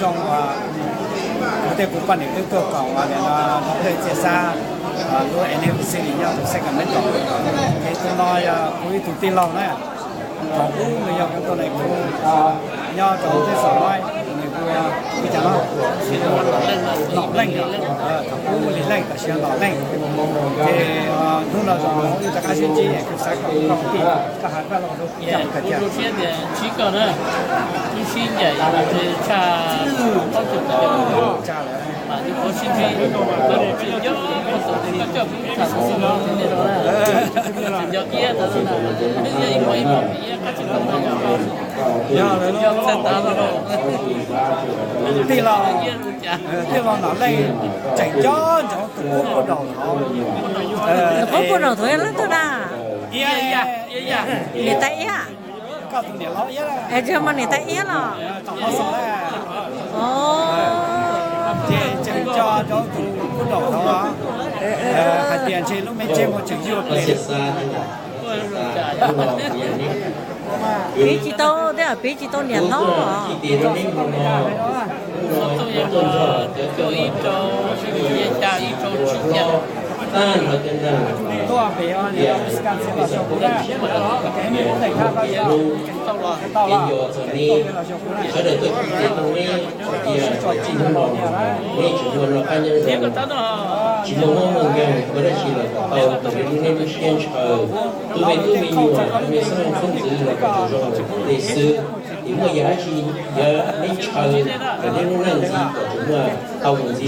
Zoo, kuv thiab kuv poj niam wb tuaj koom nim no thawj txiaj xab lub anniversary nyob rau Sacramento. Ces tus no yog kuv ib tug tij laug na, thaum ub nws yog kuv tus nais khu nyob rau teb xaus no, nws hu ua li cas no, Nom Leej, thaum ub hu li Leej, tam sim no Nom Leej. Ces hnub no zoo wb rov qab sib ntsib, kuv xav kom koj tij, koj hais koj los rau kuv coj kawg thiab. Tsis koj na, wb sib ncaim tshaj plaub caug tawm, mas wb qhov sib ntsib, koj tsis nco, koj txawm tias koj coj kuv tham xov xwm no, tsis nco iab tas na, wb yog ib muam ib muam iab qab tsis tau nco, txhais tas los. Tij laug, tij laug Nom Leej tseem nco ntsoov tus qub puag daum thaud. Tus qub puag daum thaud yog leej twg na? Niam tais iab. Koj tus niam laus iab, es tsis yog mas niam tais iab los? Ces tseem nco ntsoov tus qub daum thaud, hais tias ntshe lub me tsev muag tseem yuag pes. Piv tsis tau, tej zaum piv tsis tau niam hlob. Tuaj pem Wisconsin los xyuas kuv na, es nej muab ntej thab koj, tau los, sawv daws tuaj txog neb, tias txij hnub no neb tseem muaj noj qab nyob zoo, tsis muaj mob muaj nkeeg ua dab tsi los kom tau raws li lub neb lub siab ntshaw. Tus me tub me nyuam, tus me xeeb leej xeeb ntxwv los kom tseem zoo ua luaj tej xwb. Ces muaj yam dab tsi yog neb ntshaw rau neb lub neej ntxiv kom tseem muaj tau mus ntxiv.